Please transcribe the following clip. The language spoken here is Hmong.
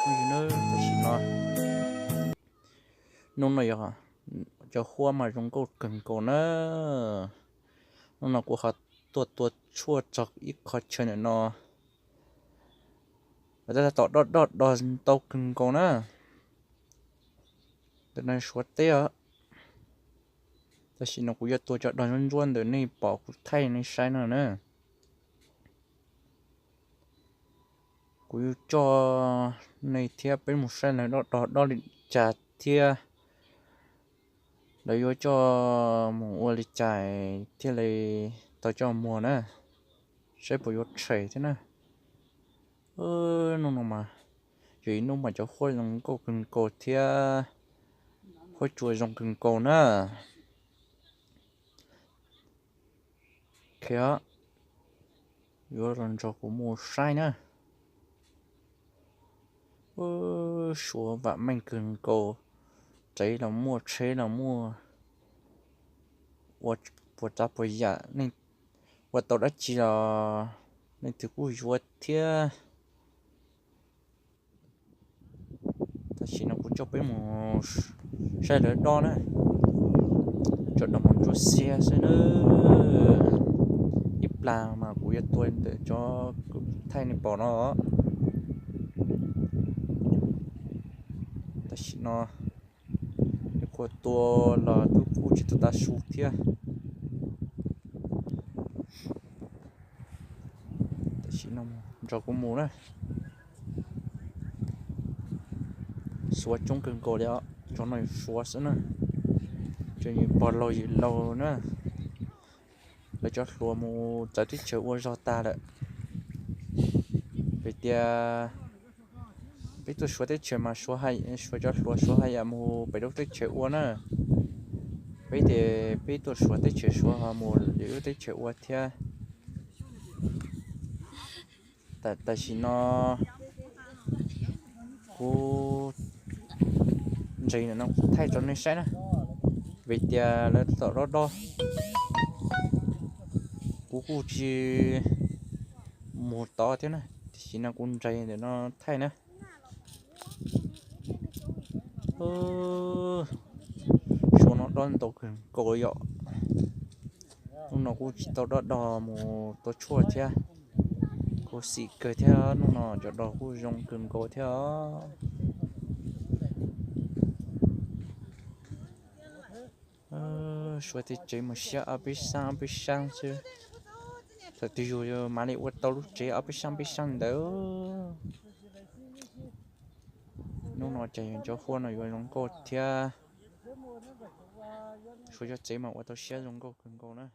phooj ywg na, tam sim no hnub no yog cov huab mas zoo nkauj kawg nkaus na. Hnub no kuv ho tuaj tua tshuaj txog ib qho chaw ntawm no, tab tom doj doj do ntau kawg nkaus na. Ntawm no suav teb os. Tam sim no kuv yuav tua cov dog ntsuab ntsuab ntawm nej pom kuv thaij nej saib no na. Kuv yuav coj nej thiab peb mus saib lawv doj dog doj li cas thiab lawv yuav coj mus ua li cas thiaj li tau coj muag na, saib puas yuav tshem thiab na. Hnub no mas yog ib hnub mas cov huab zoo nkauj kawg nkaus thiab huab cua zoo kawg nkaus na. Yuav los nrog kuv mus saib na. Suav vam meej kawg nkaus, tsev los muaj, tsheb los muaj, ua puas tsav puas yam, ua tau dab tsi los leej twg kuj yuav thiab. Tam sim no kuv coj peb mus saib lawv doj na, cov dog mas ntsuab xiab xwb na. Ib plag mas kuv yuav tua ntawm cov kuv thaij nej pom no. Tam sim no qhua tua los twb kuj tsis tau tas su thiab. Tam sim no nrog kuv mus na. Suav coob kawg nkaus li os, cov no suav xwb na. Cov yim pog laug yim laug na, lawv cov hluas mus txawv teb chaws ua zog tag lawm. Vim tias peb tuaj suav teb chaws mas suav, suav cov hluas suav haj yam mus pem lub teb chaws ua na. Peb tias peb tuaj suav teb chaws suav ho mus lwm lub teb chaws ua thiab. Tam sim no kuv ntses ntawm no kuv thaij rau nej saib na, vim tias lawv tom dob dob, kuv kuj tsis mus tod thiab na. Tam sim no kuv ntses ntawm no thaij na. Suav no dob ntau kawg nkaus yom. Hnub no kuj tsis tau dob dog mus tua tshuaj thiab, khuv xim kawg thiab. Hnub no cov dog kuj zoo kawg nkaus thiab. Suav tej tsev mas siab ob peb sab ob peb sab xwb. Thaum twg yus mam li ua tau lub tsev ob peb sab peb sab ntawd. Hnub no ces cov huab no yuav zoo nkauj thiab. Suav cov tsev mas ua tau siab zoo nkauj kawg nkaus na.